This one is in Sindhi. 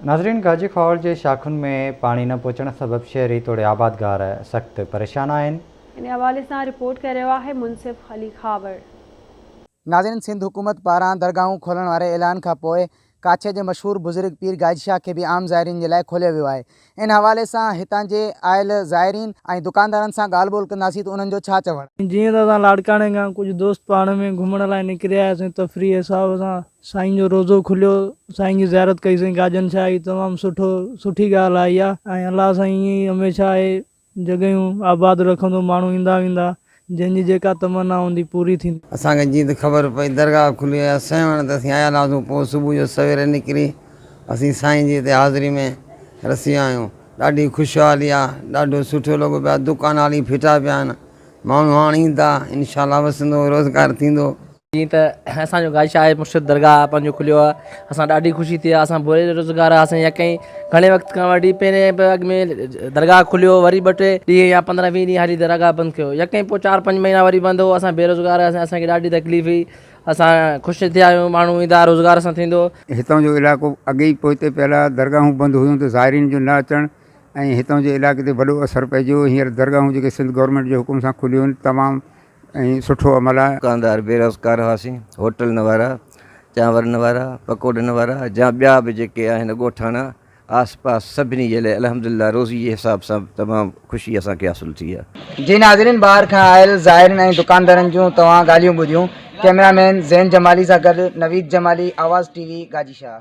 ناظرين گاجي کهاوڙ جي شاخن ۾ پاڻي نه پهچڻ سبب شهري توڙي آبادگار سخت پريشان آهن. ان حوالي سان رپورٽ ڪري رهيو آهي منصف علي خاور. ناظرين سنڌ حڪومت پاران درگاهون کولڻ واري اعلان کان پوء ڪاڇي جي مشهور بزرگ پير گاج شاهه کي به عام زائرين جي لاء کوليو ويو آهي ان حوالي سان هتان جي آيل زائرين ۽ دڪاندارن سان ڳالهه ٻولهه ڪنداسين ته انهن جو ڇا چوڻ جيئن ته اسان لاڙڪاڻي کان ڪجهه دوست پاڻ ۾ گهمڻ لاء نڪري آياسين تفريح حساب سان سائين جو روضو کليو سائين جي زيارت ڪئي سين گاجن شاهه جي تمام سٺو سٺي ڳالهه آهي اها ۽ الله سائين ائين ئي هميشه اهي جڳهيون آباد رکندو ماڻهو ايندا ويندا جنهن جي جيڪا تمنا هوندي پوري ٿيندي. اسان کي جيئن ته خبر پئي درگاهه کلي وئي آهي سيوهڻ ته اسين آيل هئاسون پوء صبح جو سوير نڪري اسين سائين جي هتي حاضري ۾ رسي ويا آهيون ڏاڍي خوشحالي آهي ڏاڍو سٺو لڳو پيو آهي دڪان هالي ڦٽا پيا آهن ماڻهو هاڻ ايندا انشاء الله وسندو روزگار ٿيندو. جيئن ته اسان جو گاجي شاهه مرشد درگاهه پنهنجو کليو آهي اسان ڏاڍي خوشي ٿي آهي اسان بي روزگار هئاسين يا ڪئين گهڻي وقت کان وٺي پهرين به اڳ ۾ درگاهه کليو وري ٻه ٽي ڏينهن يا پندرهن ويهه ڏينهن هلي درگاهه بند ٿيو يا ڪئين پوء چار پنج مهينا وري بند هو اسان بيروزگار هئاسين اسان کي ڏاڍي تڪليف هئي اسان خوش ٿيا آهيون ماڻهو ايندا روزگار سان ٿيندو. هتان جو علائقو اڳي ئي پوئتي پيل آهي درگاهون بند هيون ته زائرين جو نه اچڻ ۽ هتان جي علائقي تي وڏو اثر پئجي ويو هينئر درگاهون جيڪي سنڌ گورنمينٽ جي حڪم سان کليون آهن تمام ۽ سٺو عمل آهي. دڪاندار بيروزگار هئاسين، هوٽلن وارا، چانورن وارا، پڪوڙن وارا جا ٻيا به جيڪي آهن ڳوٺاڻا آس پاس سڀني جي لاء الحمدلله روزي جي حساب سان تمام خوشي اسان کي حاصل ٿي آهي. جي ناظرين ٻاهر کان آيل زائرين ۽ دڪاندارن جون توهان ڳالهيون ٻڌيون ڪئميرا مين زين جمالي سان گڏ نويد جمالي آواز ٽي وي گاجي شاهه.